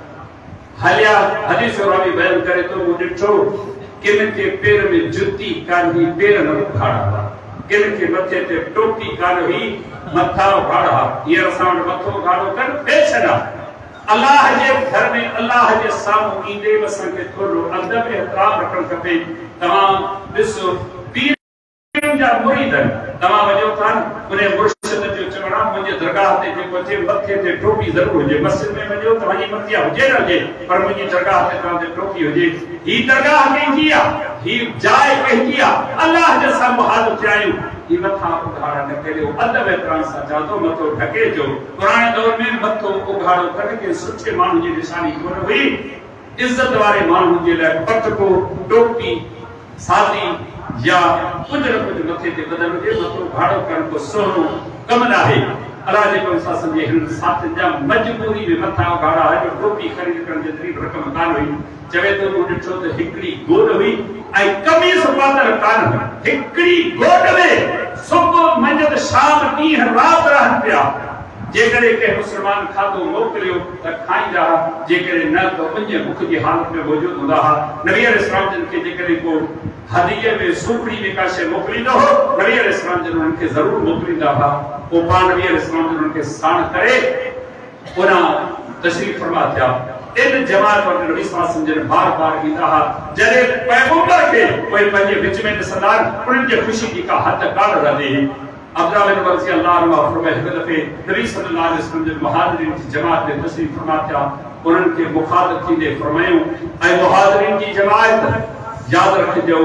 هليا، حديث جو راوي بيان ڪري ٿو، مون ڏٺو، ڪن کي پير ۾ جتي ڪانه هئي، پير نه اگهاڙا هئا، ڪن کي مٿي تي ٽوپي ڪانه هئي، مٿا اگهاڙا هئا. هينئر اسان وٽ مٿو اگهاڙو ڪرڻ فيشن آهي. الله جي گهر ۾ الله جي سامهون ايندي به اسان کي ٿورڙو ادب احترام رکڻ کپي. توهان ڏسو پيرن جا مريد آهن، توهان وڃو ٿا نه انهي مرشد جو چوڻ آهي منهنجي درگاهه تي جيڪو اچي مٿي تي ٽوپي ضرور هجي، مسجد ۾ وڃو توهان جي مرضي آهي هجي نه هجي پر منهنجي درگاهه تي توهان تي ٽوپي هجي. هي درگاهه ڪنهن جي آهي؟ هي جاء ڪنهن جي آهي؟ الله جي سامهون حاضر ٿيا آهيون. هي مٿا اگهاڙا نه ڪريو، ادب احترام سان چوان ٿو مٿو ڍڪي اچو. پراڻي دور ۾ مٿو اگهاڙو ڪرڻ ڪنهن سٺي ماڻهو جي نشاني ڪونه هئي. عزت واري ماڻهو جي لاء پٽڪو، ٽوپي، سادي يا ڪجهه نه ڪجهه مٿي تي ٻڌل هجي، مٿو اگهاڙو ڪرڻ ڪو سهڻو ڪم ناهي. الله جي قوم سان سمجهي هنن ساٿين جا مجبوري ۾ مٿا اگهاڙا هئا جو ٽوپي خريد ڪرڻ جيتري به رقم ڪانه هئي. چوي ٿو مون ڏٺو ته هڪڙي گوڏ هئي ۽ قميص پاتل ڪانه هئي. هڪڙي گوڏ ۾ صبح، منجهند، شام، ڏينهن رات رهن پيا. جيڪڏهن ڪنهن مسلمان کاڌو موڪليو ته کائيندا ها، جيڪڏهن نه ته اڃ بک جي حالت ۾ موجود هوندا ها. نبي عليه السلام جن کي جيڪڏهن ڪو هديي ۾ سوکڙي ۾ ڪا شيء موڪليندو هو، نبي عليه السلام جن انهن کي ضرور موڪليندا ها. پوء پاڻ نبي عليه السلام جن انهن کي ساڻ ڪري اوڏانهن تشريف فرما ٿيا. ان جماعت وٽ نبي صلي الله عليه وسلم جن بار بار ايندا ها. جڏهن پيغمبر کي اهي پنهنجي وچ ۾ ڏسندا هن، انهن جي خوشي جي ڪا حد ڪانه رهندي هئي. عبدالله بن عمر رضي الله عنهما فرمايو، هڪ دفعي نبي صلي الله عليه وسلم جن مهاجرين جي جماعت ۾ تشريف فرما ٿيا. انهن کي مخاطب ٿيندي فرمايائون، اي مهاجرين جي جماعت! ياد رکجو،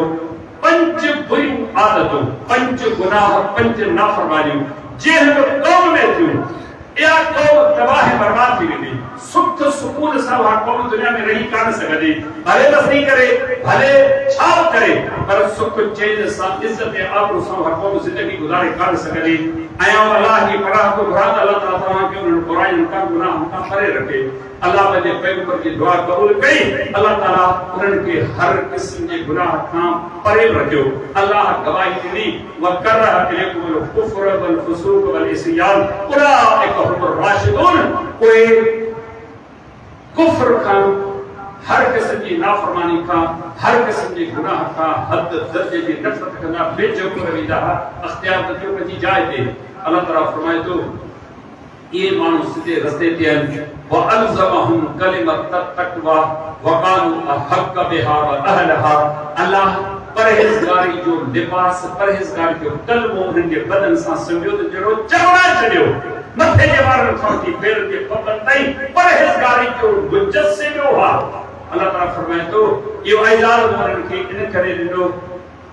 پنج بريون عادتون، پنج گناهه، پنج نافرمانيون جنهن به قوم ۾ ٿيون، اها قوم تباهه برباد ٿي ويندي. سک سڪون سان اها قوم دنيا ۾ رهي ڪانه سگهندي. ڀلي مستي ڪري، ڀلي ڇا به ڪري، پر سک چين سان، عزت ۽ آبرو سان اها قوم زندگي گذاري ڪانه سگهندي. ۽ آئون الله جي پناهه ٿو گهران ته الله تعاليٰ توهان کي انهن براين کان، گناهن کان پري رکي. الله پنهنجي پيغمبر جي دعا قبول ڪئي. الله تعاليٰ انهن کي هر قسم جي گناهه کان پري رکيو. الله گواهي ڏني. وڪره اليڪم الڪفر والفسوق والعصيان اولئڪ هم الراشدون پوء ڪفر کان، هر قسم جي نافرماني کان، هر قسم جي گناهه کان حد درجي جي نفرت ڪندا بي جوکو رهندا ها، اختيار ته ٿيو پنهنجي جاء تي. الله تعاليٰ فرمائي ٿو. اهي ماڻهو سڌي رستي تي آهن، والزمهم ڪلمة التقويٰ وڪانوا احق بها واهلها الله پرهيزگاري جو لباس، پرهيزگاري جو ڪلمو انهن جي بدن سان سنبيو ته جهڙو چوڻائي ڇڏيو، مٿي جي وارن کان وٺي پيرن جي پٻن تائين پرهيزگاري جو مجسمو هئا. الله تعاليٰ فرمائي ٿو، اهو اعزاز مون انهن کي ان ڪري ڏنو،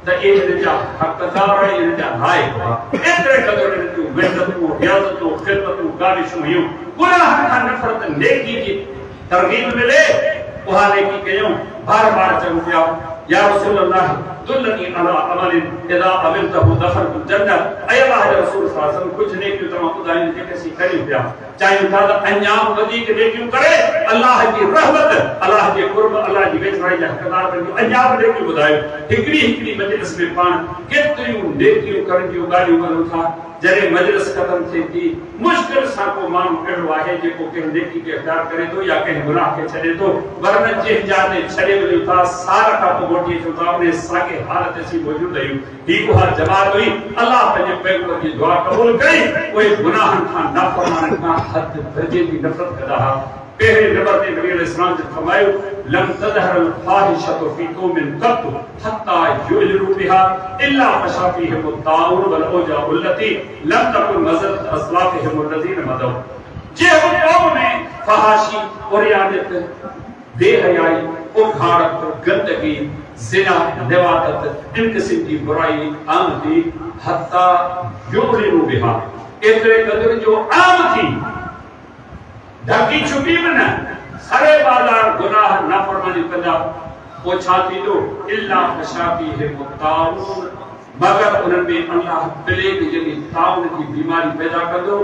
ته اهي هن جا حقدار ۽ هن جا لائق هئا. ايتري قدر هن جون محنتون، رياضتون، خدمتون، ڪاوشون هيون. گناهن کان نفرت، نيڪي جي ترغيب ملي، اها نيڪي ڪيائون. بار بار چون پيا، يا رسول الله دلني علي عمل اذا عملته دخلت الجنه اي الله جا رسول صلي الله عليه وسلم ڪجهه نيڪيون توهان ٻڌايون جيڪي اسين ڪريون پيا. چاهيون ٿا ته اڃا به وڌيڪ نيڪيون ڪري الله جي رحمت، الله جي قرب، الله جي ويجهڙائي جا حقدار بڻجون، اڃا به نيڪيون ٻڌايو. هڪڙي هڪڙي مجلس ۾ پاڻ ڪيتريون نيڪيون ڪرڻ جون ڳالهيون ڪريون ٿا، جڏهن مجلس ختم ٿئي ٿي، مشڪل سان ڪو ماڻهو اهڙو آهي جيڪو ڪنهن نيڪي کي اختيار ڪري ٿو يا ڪنهن گناهه کي ڇڏي ٿو، ورنه جنهن جاء تي ڇڏي وڃون ٿا، سال کان پوء موٽي اچون ٿا، انهي ساڳي حال تي اسين موجود آهيون. هي اها جماعت هئي، الله پنهنجي پيغمبر جي دعا قبول ڪئي، اهي گناهن کان، نافرمانين کان حد درجي جي نفرت ڪندا ها. پهرين نمبر تي نبي عليه السلام جن فرمايو، لم تظهر الفاحشة في قوم قط حتي يعلنوا بها الا فشا فيهم الطاعون والاوجاع التي لم تڪن مضت اسلافهم الذين مضوا جنهن به قوم ۾ فحاشي، عريانيت، بي حيائي، اگهاڙپ، گندگي، زنا، لواطت، ان قسم جي برائي عام ٿي، حتي يعلنوا بها ايتري قدر جو عام ٿي، ڍڪي ڇپي به نه، سري بازار گناهه نافرمانيون ڪندا، پوء ڇا ٿيندو؟ الا فشا فيهم الطاعون مگر انهن ۾ الله پليگ يعني طاعون جي بيماري پيدا ڪندو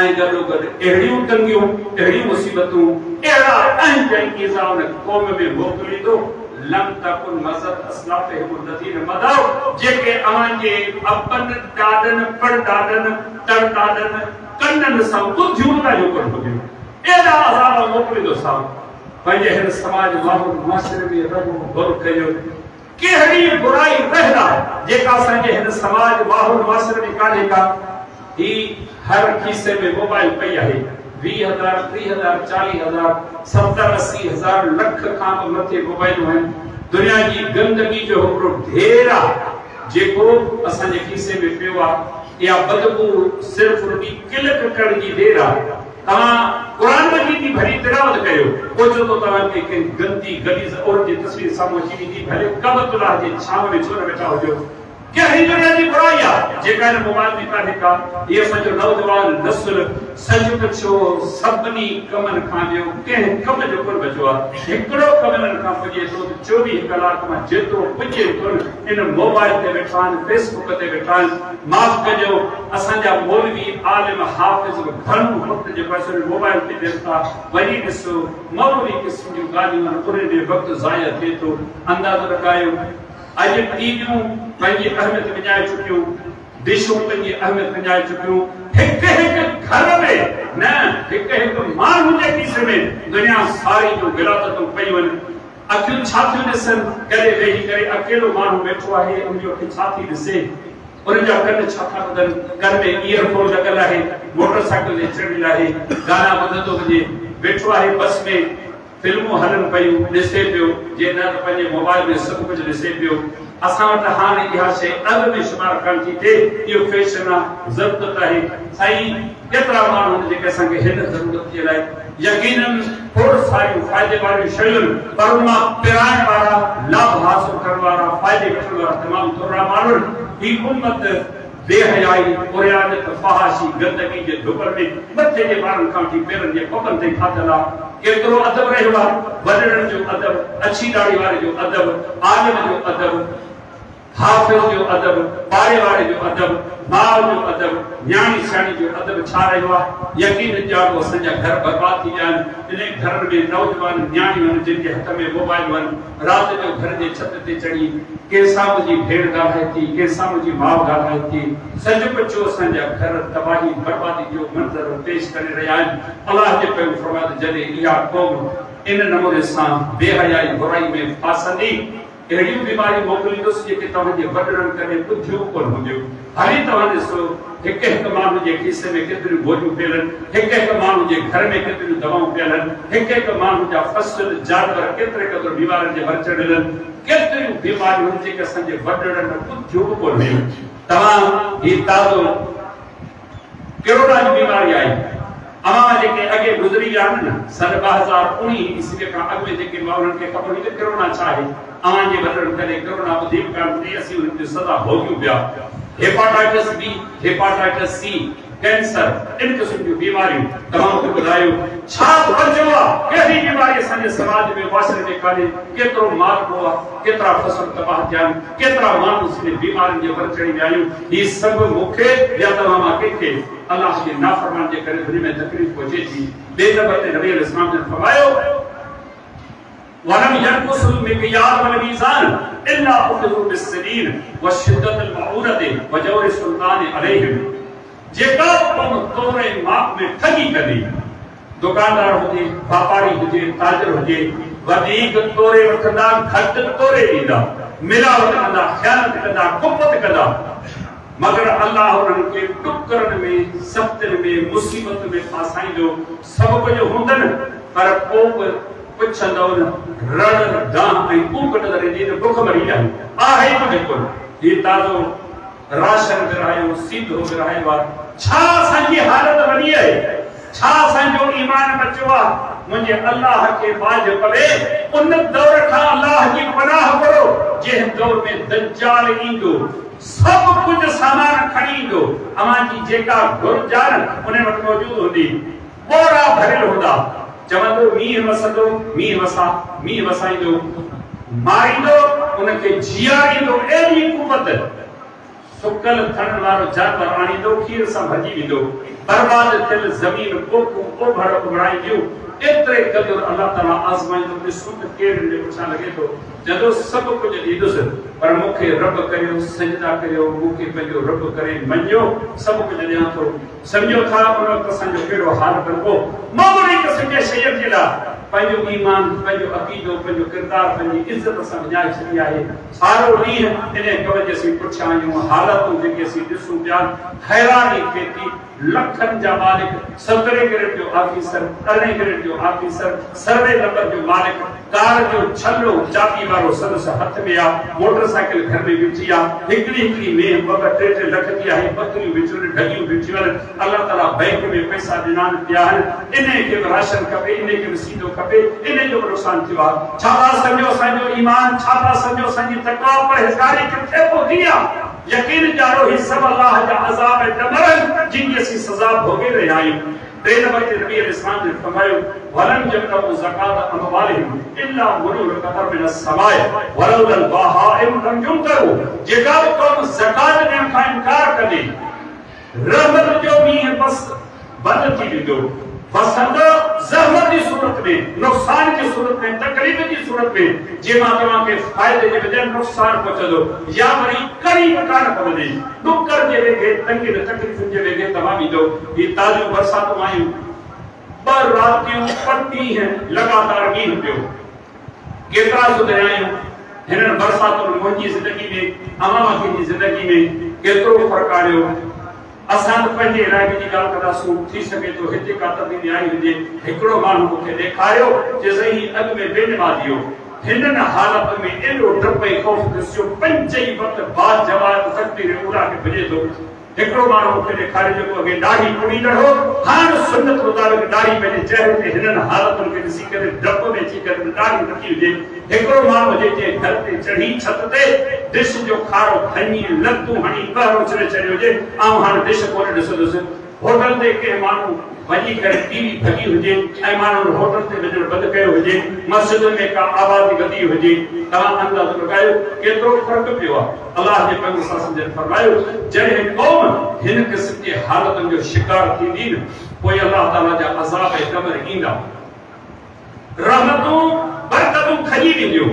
۽ گڏوگڏ اهڙيون تنگيون، اهڙيون مصيبتون، اهڙا اهنج ۽ ايذاء ان قوم ۾ موڪليندو، لم تڪن مضت اسلافهم الذين مضوا جيڪي اوهان جي ابن، ڏاڏن، پڙڏاڏن، تڙڏاڏن، ڪنن سان ٻڌيون به ڳالهيون ڪونه هونديون. ايڏا عذاب آئون موڪليندوسانو. پنهنجي هن سماج، ماحول، معاشري ۾ رهو غور ڪريو. ڪهڙي برائي رهيل آهي جيڪا اسان جي هن سماج، ماحول، معاشري ۾ ڪانهي ڪا. هي هر کيسي ۾ موبائل پئي آهي. 20 هزار، 30 هزار، 40 هزار، 70، 80 هزار، لک کان به مٿي موبائلون آهن. دنيا جي گندگي جو هڪڙو ڍير آهي جيڪو اسان جي کيسي ۾ پيو آهي. اها بدبوء صرف رڳي ڪلڪ ڪرڻ جي دير آ. توهان قرآن مجيد جي ڀلي تلاوت ڪريو، اوچتو توهان کي ڪنهن گندي غليظ عورت جي تصوير سامهون اچي ويندي، ڀلي ڪعبة الله جي ڇانو ۾ ڇو نه ويٺا هجو. ڪهڙي دنيا جي برائي آ، جيڪا هن موبائل ۾ ڪانهي ڪا. هي اسان جو نوجوان نسل سچ پڇو سڀني ڪمن کان ٻيو ڪنهن ڪم جو ڪونه بچيو آ. هڪڙو ڪم انهن کان پڄي ٿو ته 24 ڪلاڪ مان جيترو پڄي ڪونه ان موبائل تي ويٺا آهن، فيس بڪ تي ويٺا آهن. معاف ڪجو اسان جا مولوي عالم حافظ به گهڻو وقت جيڪو آهي سو ان موبائل تي ڏين ٿا. وڃي ڏسو معمولي قسم جون ڳالهيون آهن انهن ۾ وقت ضايع ٿئي ٿو. اندازو لڳايو اڄ ٽي ويون پنهنجي اهميت وڃائي چڪيون، ڊشون پنهنجي اهميت وڃائي چڪيون، هڪ هڪ گهر ۾ نه هڪ هڪ ماڻهو جي کيسي ۾ دنيا ساري جون غلاظتون پيون آهن. اکيون ڇا ٿيون ڏسن؟ ڪڏهن ويهي ڪري اڪيلو ماڻهو ويٺو آهي، ان جون اکيون ڇا ٿي ڏسي؟ ان جا ڪن ڇا ٿا ٻڌن؟ ڪن ۾ ايئر فون لڳل آهي، موٽر سائيڪل تي چڙهيل آهي، گانا ٻڌندو وڃي، ويٺو آهي بس ۾، فلمون هلن پيون، ڏسي پيو، جي نه ته پنهنجي موبائل ۾ سڀ ڪجهه ڏسي پيو. اسان وٽ هاڻ اها شيء اڳ ۾ شمار ڪانه ٿي ٿئي، اهو فيشن آ، ضرورت آهي. سائين ڪيترا ماڻهو آهن جيڪي اسان کي هن ضرورت جي لاء يقينن کوڙ ساريون فائدي واريون شيون پر ان مان پرائڻ وارا، لاڀ حاصل ڪرڻ وارا، فائدي وٺڻ وارا تمام ٿورڙا ماڻهو آهن. هي امت بي حيائي، عريانيت، فحاشي، گندگي جي ڌٻڻ ۾ مٿي جي وارن کان وٺي پيرن جي پٻن تائين ڦاٿل آ. ڪيترو ادب رهيو آ؟ وڏڙن جو ادب، اڇي ڏاڙهي واري جو ادب، عالم جو ادب، حافظ جو ادب، پاڙي واري جو ادب، ماء جو ادب، نياڻي سياڻي جو ادب ڇا رهيو آ؟ يقين ڄاڻو اسان جا گهر برباد ٿي ويا آهن. انهي گهرن ۾ نوجوان نياڻيون آهن جن جي هٿ ۾ موبائلون آهن. رات جو گهر جي ڇت تي چڙهي ڪنهن سان منهنجي ڀيڻ ڳالهائي ٿي، ڪنهن سان منهنجي ماء ڳالهائي ٿي. سچ پچو اسان جا گهر تباهي بربادي جو منظر پيش ڪري رهيا آهن. الله جي پيغمبر فرمايو ته جڏهن اها قوم ان نموني سان بي حيائي برائي ۾ ڦاسندي، اهڙيون بيماريون موڪليندس جيڪي توهان جي وڏڙن ڪڏهن ٻڌيون به ڪونه هونديون. هلي توهان ڏسو، هڪ هڪ ماڻهو جي کيسي ۾ ڪيتريون گوليون پيل آهن، هڪ هڪ ماڻهو جي گهر ۾ ڪيتريون دوائون پيل آهن، هڪ هڪ ماڻهو جا فصل، جانور ڪيتري قدر بيمارين جي ور چڙهيل آهن. ڪيتريون بيماريون آهن جيڪي اسان جي وڏڙن ٻڌيون به ڪونه هيون. توهان هي تازو ڪرونا جي بيماري آئي. اوهان مان جيڪي اڳي گذري ويا آهن نه، سن 2019 عيسويء کان اڳ ۾ جيڪي هئا انهن کي خبر هئي ته ڪرونا ڇا آهي. اوهان جي وڏڙن ڪڏهن ڪرونا ٻڌي به ڪانه هوندي، اسين انهن جون سزا ڀوڳيون پيا. Hepatitis B, hepatitis C, cancer, ان قسم جون بيماريون توهان مون کي ٻڌايو ڇا بچيو آ؟ ڪهڙي بيماري اسان جي سماج ۾ معاشري ۾ ڪانهي؟ ڪيترو مال ويو آ؟ ڪيترا فصل تباهه ٿيا آهن؟ ڪيترا ماڻهو اسين بيمارين جي ور چڙهي ويا آهيون؟ هي سڀ مون کي يا توهان مان ڪنهن کي الله جي نافرماني جي ڪري دنيا ۾ تڪليف پهچي ٿي. ٻئي نمبر تي نبي عليه السلام جن فرمايو، ولم ينقصوا المڪيال والميزان الا اخذوا بالسنين وشدة المعونة وجور السلطان عليهم جيڪا به قوم تور ۽ ماپ ۾ ٺڳي ڪندي، دڪاندار هجي، واپاري هجي، تاجر هجي، وڌيڪ توري وٺندا، گهٽ توري ڏيندا، ملاوٽ ڪندا، خيانت ڪندا، ڪپت ڪندا، مگر الله انهن کي ڏڪرن ۾، سختين ۾، مصيبتن ۾ ڦاسائيندو، سڀ ڪجهه هوندن. پر پوء به پڇندؤ نه، رڙ، دانهن ۽ ڪوڪ نظر ايندي ته بک مري ويا آهيون، آهي ئي ڪجهه ڪونه. هي تازو راشن ورهايو، سيڌو ورهايو آ، ڇا اسان جي حالت وڏي آهي؟ ڇا اسان جو ايمان بچيو آ؟ منهنجي الله کي ٻاجهه پوي، ان دور کان الله جي پناهه گهرو، جنهن دور ۾ دجال ايندو، سڀ ڪجهه سامان کڻي ايندو، اوهان جي جيڪا گهرج آ نه، انهي وٽ موجود هوندي. ٻورا ڀريل هوندا. چوندو مينهن وسندو، مينهن وسا، مينهن وسائيندو، ماريندو، ان کي جياريندو، اهڙي قوت، سڪل ٿڻن وارو جانور آڻيندو، کير سان ڀرجي ويندو، برباد ٿيل زمين پوکون اوڀڙ اڀڙائينديون، ايتري قدر الله تعاليٰ آزمائيندو، ڏسون ته ڪير ان جي پٺيان لڳي ٿو. چوندو سڀ ڪجهه ڏيندس، پر مون کي رب ڪريو، سجدا ڪريو، مون کي پنهنجو رب ڪري مڃيو، سڀ ڪجهه ڏيان ٿو. سمجهو ٿا ان وقت اسان جو ڪهڙو حال بڻبو؟ معمولي قسم جي شين جي لاء پنهنجو ايمان، پنهنجو عقيدو، پنهنجو ڪردار، پنهنجي عزت اسان وڃائي ڇڏي آهي. سارو ڏينهن انهي ڪم جي اسين پٺيان آهيون. حالتون جيڪي اسين ڏسون پيا، حيراني ٿئي ٿي. لکن جا مالڪ، سترهين گريڊ جو آفيسر، ارڙهين گريڊ جو آفيسر، سروي نمبر جو مالڪ، ڪار جو ڇلو چاٻي وارو سندس هٿ ۾ آ، موٽر سائيڪل گهر ۾ بيٺي آ، هڪڙي هڪڙي مينهن ٻه ٻه ٽي ٽي لک جي آهي، ٻڪريون بيٺيون آهن، ڍڳيون بيٺيون آهن، الله تعاليٰ بئنڪ ۾ پئسا ڏنا آهن، پيا آهن، انهي کي به راشن کپي، انهي کي به سيڌو کپي، انهي جو به نقصان ٿيو آ. ڇا ٿا سمجهو اسان جو ايمان، ڇا ٿا سمجهو اسان جي تقويٰ، پرهيزگاري ڪٿي پهتي آ؟ يقين ڄاڻو هي سڀ الله جا عذاب ۽ ڏمر آهن، جن جي اسين سزا ڀوڳي رهيا آهيون. ٽئين نمبر تي نبي عليه السلام جن فرمايو، ولم يمنعوا زڪوة اموالهم الا منعوا القطر من السماء ولولا البهائم لم يمطروا جيڪا به قوم زڪوات ڏيڻ کان انڪار ڪندي، رحمت جو مينهن بس بند ٿي ويندو، وسندو زحمت جي صورت ۾، نقصان جي صورت ۾، تڪليف جي صورت ۾، جنهن مان توهان کي فائدي جي بجاء نقصان پهچندو يا وري ڪڻي به ڪانه پوندي. ڏڪر جي ويگهي، تنگين تڪليفن جي ويگهي توهان ويندؤ. هي تازيون برساتون آيون، ٻه راتيون ٻه ڏينهن لڳاتار مينهن پيو. ڪيترا سڌريا آهيون. هنن برساتن منهنجي زندگي ۾، اوهان مان ڪنهن جي زندگي ۾ ڪيترو فرق آڻيو. اسان ته پنهنجي علائقي جي ڳالهه ڪنداسون، ٿي سگهي ٿو هتي ڪا تبديلي آئي هجي. هڪڙو ماڻهو مون کي ڏيکاريو، چي سائين هي اڳ ۾ بي نمازي هو. هنن حالتن ۾ ايڏو ڊپ ۽ خوف ٿيس جو پنج ئي وقت باجماعت تڪبير اوليٰ کي ڀڄي ٿو. هڪڙو ماڻهو مون کي ڏيکاريو جيڪو اڳي ڏاڙهي ڪوڙيندڙ هو، هاڻ سنت مطابق ڏاڙهي پنهنجي چهري تي هنن حالتن کي ڏسي ڪري ڊپ ۾ اچي ڪري به ڏاڙهي رکي هجي. هڪڙو ماڻهو هجي جنهن گهر تي چڙهي ڇت تي ڊش جو کارو ڀڃي لتون هڻي ٻهر اڇلي ڇڏيو هجي، آئون هاڻ ڊش ڪونه ڏسندس. هوٽل تي ڪنهن ماڻهو وڃي ڪري ٽي وي ڀڳي هجي ۽ ماڻهن هوٽل تي وڃڻ بند ڪيو هجي، مسجدن ۾ ڪا آبادي وڌي هجي، توهان اندازو لڳايو ڪيترو فرق پيو آهي. الله جي پيغمبر صلي الله عليه وسلم جن فرمايو، جڏهن قوم هن قسم جي حالتن جو شڪار ٿيندي نه پوء الله تعالي جا عذاب ۽ ڏمر ايندا. رحمتون، برڪتون کڄي وينديون،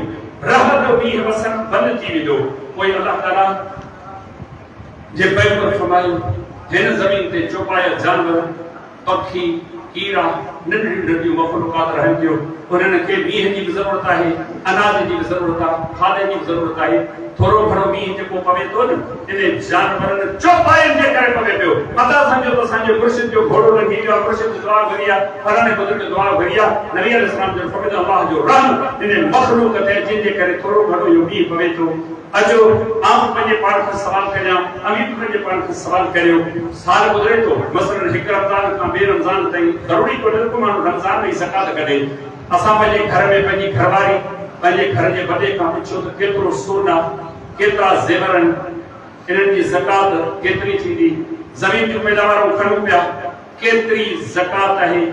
رحمت جو مينهن وسڻ بند ٿي ويندو، پوء الله تعالي جي پيغمبر فرمايو، هن زمين تي چوپايا جانور، پکي، ڪيڙا، ننڍڙيون ننڍڙيون مخلوقات رهن ٿيون، انهن کي مينهن جي به ضرورت آهي، اناج جي به ضرورت آهي، کاڌي جي به ضرورت آهي، ٿورو گهڻو مينهن جيڪو پوي ٿو نه، انهن جانورن چوپاين جي ڪري پوي پيو. متان سمجهو ته اسان جي مرشد جو گهوڙو لنگهي ويو آهي، مرشد دعا گهري آهي، فلاڻي بزرگ دعا گهري آهي، نبي عليه السلام جن فرمايو ته الله جو رحم انهن مخلوق تي آهي، جن جي ڪري ٿورو گهڻو اهو مينهن پوي ٿو. اچو آئون پنهنجي پاڻ کان سوال ڪريان، اوهين به پنهنجي پاڻ کان سوال ڪريو. سال گذري ٿو، مثلاً هڪ رمضان کان ٻئي رمضان تائين، ضروري ڪونهي ته ڪو ماڻهو رمضان ۾ ئي زڪوات ڪڍي. اسان پنهنجي گهر ۾ پنهنجي گهرواري، پنهنجي گهر جي وڏي کان پڇيو ته ڪيترو سون آ، ڪيترا زيور آهن، انهن جي زڪوات ڪيتري ٿيندي؟ زمين جون پيداوارون کڻون پيا، ڪيتري زڪوات آهي؟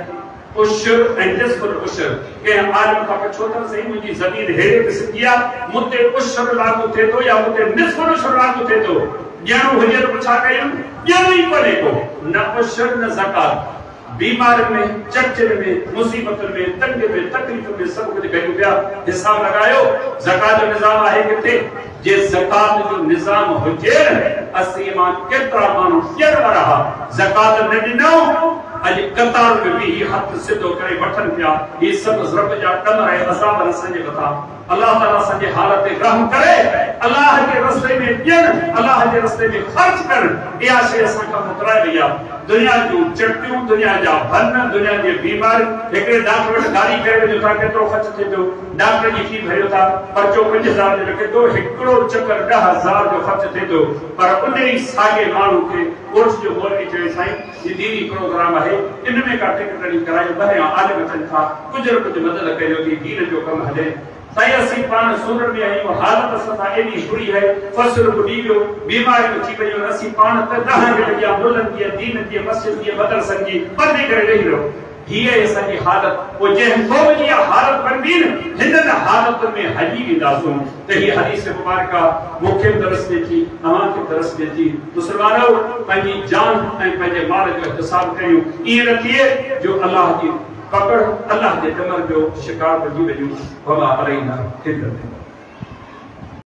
عشر ۽ نصف العشر، ڪنهن عالم کان پڇو ته سائين منهنجي زمين ههڙي قسم جي آ، مون تي عشر لاڳو ٿئي ٿو يا مون تي نصف العشر لاڳو ٿئي ٿو؟ ڏيڻو هجي ته پڇا ڪيون، ڏيڻو ئي ڪونهي ڪو، نه عشر نه زڪوات. بيمارين ۾، چڪچن ۾، مصيبتن ۾، تنگين ۾، تڪليفن ۾ سڀ ڪجهه گڏيون پيا. حساب لڳايو، زڪوات جو نظام آهي ڪٿي؟ جي زڪوات جو نظام هجي نه، اسين مان ڪيترا ماڻهو ڏيڻ وارا ها، زڪوات نه ڏنائون، اڄ قطارن ۾ بيهي هٿ سڌو ڪري وٺن پيا. هي سڀ رب جا ڏمر ۽ عذاب آهن اسان جي مٿان. الله تعاليٰ اسان جي حال تي رحم ڪري. الله جي رستي ۾ ڏيڻ، الله جي رستي ۾ خرچ ڪرڻ، اها شيء اسان کان موڪلائي وئي آهي. دنيا جون چڪتيون، دنيا جا ڀن، دنيا جي بيماريون. هڪڙي ڊاڪٽر وٽ گاڏي ڪري وڃو ٿا، ڪيترو خرچ ٿئي ٿو؟ ڊاڪٽر جي في ڀريو ٿا، پرچو 5000 جو لکي ٿو، هڪڙو چڪر 10,000 جو خرچ ٿئي ٿو. پر ان ئي ساڳئي ماڻهو کي ڳوٺ جو مولوي چوي، سائين هي ديني پروگرام آهي، ان ۾ ڪا ٽڪيٽ ڏئي ڪرايو، ٻاهريان عالم اچن ٿا، ڪجهه نه ڪجهه مدد ڪريو ٿي دين جو ڪم هلي. سائين اسين پاڻ سورن ۾ آهيون، حالت اسان سان ايڏي بري آهي، فصل ٻڏي ويو، بيماريون اچي ويون، اسين پاڻ ته دانهن به لڳيا ملن جي، دين جي، مسجد جي، مدرسن جي، پردي ڪري ويهي رهو. هيء آهي اسان جي حالت. پوء جنهن قوم جي اها حالت بڻبي نه، هنن حالتن ۾ هلي وينداسون ته هيء حديث مبارڪه مون کي به درس ڏئي ٿي، اوهان کي به درس ڏئي ٿي. مسلمانؤ! پنهنجي جان ۽ پنهنجي مال جو احتساب ڪريون، ائين نه ٿئي جو الله جي پڪڙ، الله جي ڏمر جو شڪار بنجي وڃون. وما علينا الا البلاغ.